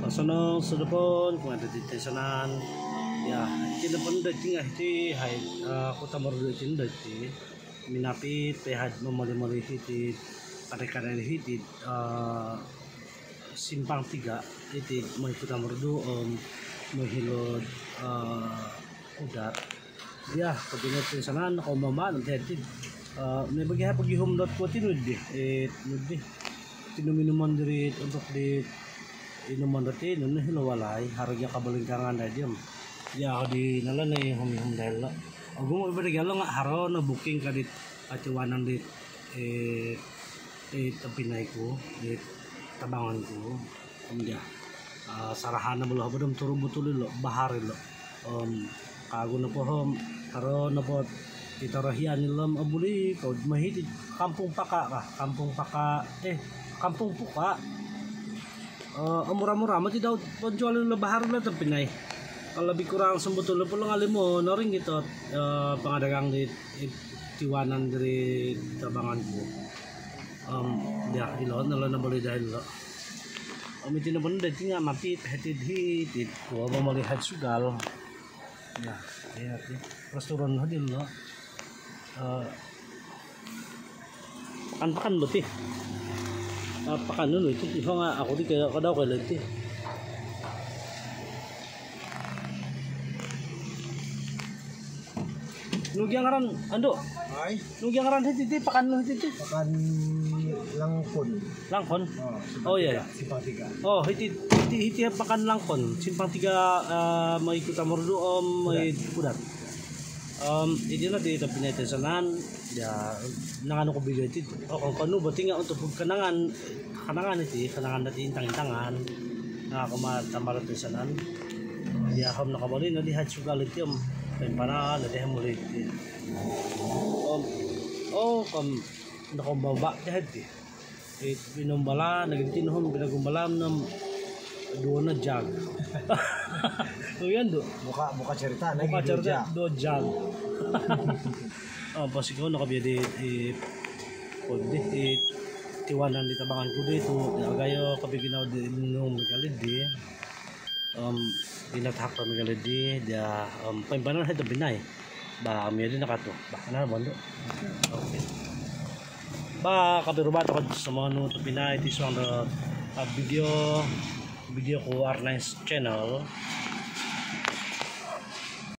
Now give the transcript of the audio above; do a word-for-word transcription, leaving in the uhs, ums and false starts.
Osonong sosodopon kumaa dati toinsanan. Ya, iti nopo dati nga hiti hai, ah, Kota Marudu iti dati. Minapit po hiti momoli-moli hiti, kadai-kadai hiti, ah, Simpang Tiga hiti, mooi Kota Marudu om mooi hilo'd, ah, Kudat. Ya, kotino toinsanan, kombamba nanti hiti. Ah, mimbagi hai pogihum dot kuo tinu di, eh, nu di. Tinum-inumon diri untuk di inumon dati, nunu hilo walai, haro gia kabalingkangan dai diam. Ya, di nala ni hum-hum dai lo. Ogumu' iba dagi ilo nga' haro no booking ka dit, ah, tiwanan dit, eh, eh, tobpinai ku, dit tabangan ku. Om dia, ah, sarahan no bolo haba dom turu botul ilo, bahar ilo. Om kagu nopo om, haro nopo di torohian ilo om, obuli kou mooi hiti Kampung Paka ka, Kampung Paka, eh, Kampung Puka. Eh, mura-mura moti dau ponjual ilo bahar ilo tobpinai. Kalau lebih kurang sombotul ilo polo nga limo no ringgit ot, eh, pangadagang di, di tiwanan diri tabangan ku. Om dia, ilo no lo nabali dai lo. Om iti nopo dati nga mapit hiti, hiti kuo momoli hai sugal. Ya, ya, ya. Restoran hiti lo. Eh, pakan-pakan bo ti. Ah, pakan nunu iti, iho nga aku ti kaya kadau kaya ti. Nu gia ngaran, Andu? Hai. Nu gia ngaran hiti ti, pakan nu hiti ti? Pakan Langkon. Langkon? Oh, Simpang Oh, iya, Tiga, iya. Simpang Tiga. Oh, hiti, hiti, hiti Pakan Langkon. Simpang Tiga, eh, mooi Kota Marudu om mooi Kudat. Om iti no di tobpinai toinsanan, dia nanganu ko video iti. Oh, kangkanu bo ti nga untuk kenangan, kenangan iti, kenangan dati intang-intangan. Nah, kumaa tambalut toinsanan. Dia om nakabali no di hai sugal iti om poimpanan no di hai muli iti. Om, oh, om nakabawa di hai ti. Eh, pinombalan lagi ti, nuhun pinagumbalan om duo no jag. Uyan do. Buka, buka cerita lagi Buka duo cerita jag. Duo jag. Oh, pas iko no kabiya di, eh, di, eh, tiwanan di tabangan ku di tu, agayo kabiya ginawo di nung miagal di. Om, pinatahak kami kali di dia, om, poimpanan hai tobpinai. Ba, om, iya di nakatu. Ba, kana bandu. Okay. Ba, kapiruba tokou somonu tobpinai ti suang do, ah, video, video ku Arnaine's Channel.